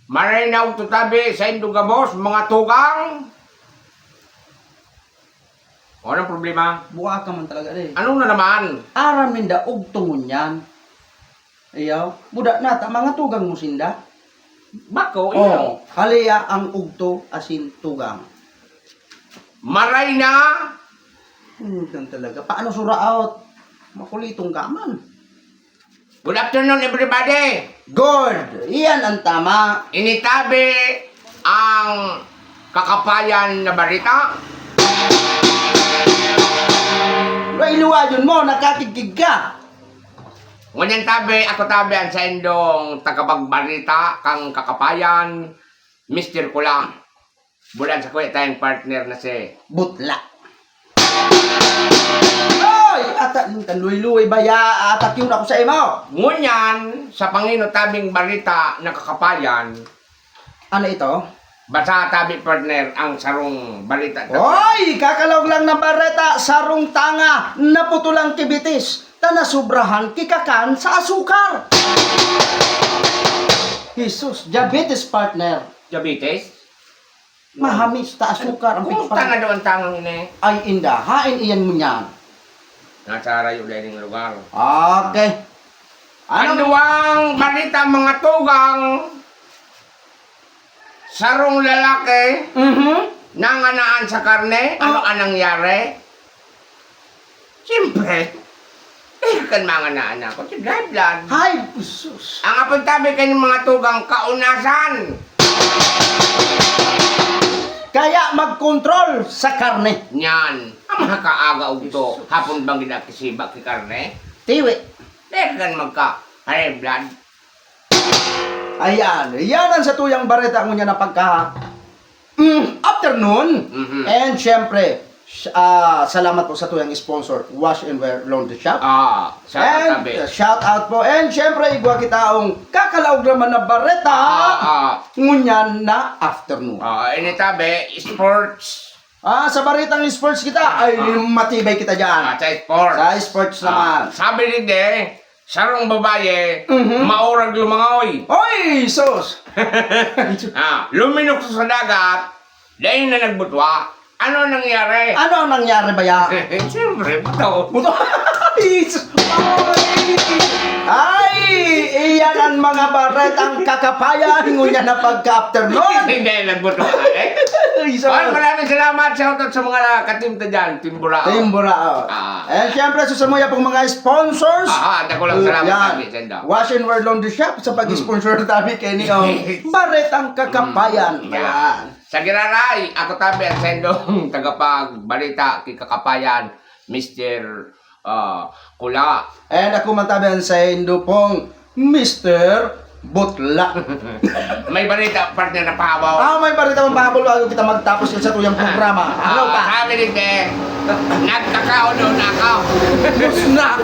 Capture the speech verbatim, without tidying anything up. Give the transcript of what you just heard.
Maray na ugto tabi saindo gabos, mga tugang. O, anong problema? Buwaka man talaga, eh. Ano na naman? Aram ninda, ugto ngunyan. Ayaw, muda na ta, mga tugang mo sinda. Bako, Oh, iyo. Halia ang ugto asin tugang. Maray na! Hmm, yan talaga. Paano suraot? Makulitong ka man. Good afternoon, everybody! Good! Iyan ang tama. Initabi ang kakapayan na barita. Luwa-luwa yun mo, nakakigkig ka. Ngunyan tabi, ako tabi ang saindong tagapagbarita kang kakapayan, Mister Kula. Bulan sa kuya tayong partner na si Butla. Oy! Ata, luwi-luwi ba ya? Atak yun ako sa imo. Ngunyan, sa pangino tabing barita na kakapayan. Ano ito? Basa tabi, partner, ang sarong barita. Oy! Kakalaog lang na barita, sarong tanga, naputulang kibitis, ta nasobrahan kikakan sa asukar. Jesus, diabetes, partner. Diabetes? Mahamis ta asukar ang Kumusta pigpag- na daw ang tangang ini? Ay, inda, hain iyan mo niyan. Nasa rayo dahil ng lugar. Okay. Ano? Ang duwang balita, mga tugang, sarong lalaki Mhm. nanganaan sa karne. Ano Ah. ang nangyari? Siyempre, eh, kan mga naanak ko, si Blood Blood. Hay, sus. Ang apon tabi kan mga tugang kaunasan. Kaya magkontrol sa karne. Nyan, ang mga kaaga ugto, hapon bang ginakisiba ki karne? Tiwi. Dahil kan magka, high blood. Ayan, yan ang satuyang bareta ngunyan na pagka, mm, afternoon. Mhm. And syempre, sh-, ah, salamat po sa tuyang sponsor, Wash and Wear Laundry Shop. Ah, shout out, And, tabi. uh, shout out po. And syempre, igwa kita ang kakalaog naman na bareta Ah, ah. ngunyan na afternoon. Ah, ini tabi, sports. Ah, sa baretang sports kita, ay, Ah. matibay kita dyan. Ah, sa sports. Sa sports Ah, naman. Sabi ni De, sarong babae, Mhm. maurag lumangoy. Oy, sus! Ah, luminukso sa dagat, dahil na nagbutwa. Ano ang nangyari? Ano ang nangyari ba yan? Siyempre, buto. Buto? Jesus! Ay! Iyan ang mga baretang kakapayan ngunyan na pagka-afternoon. Hindi, nagbutwa, eh. Ay, sorry. Ay, maraming salamat. Shout out sa mga katim ta dyan. Team Burao. Team Burao. Ah. And syempre, sa samuya pong mga sponsors. Ah, ah, dako lang salamat, Yan. Tabi, Sendo. Wash and Wear Laundry Shop sa pag-sponsor Hmm. tabi kay ni, oh, Baretang Kakapayan. Hmm. Yan. Yan. Sa Giraray, ako tabi ang sendong tagapagbalita ki Kakapayan, Mister, ah, Kula. And ako man tabi ang sendo pong Mister Butla. May balita, partner, na pahabaw. Ah, may balita man pahabaw bago kita magtapos sa tuyang programa. Ano Ah, pa? Sabi ni Be, nagkakaon na ako. Busnak.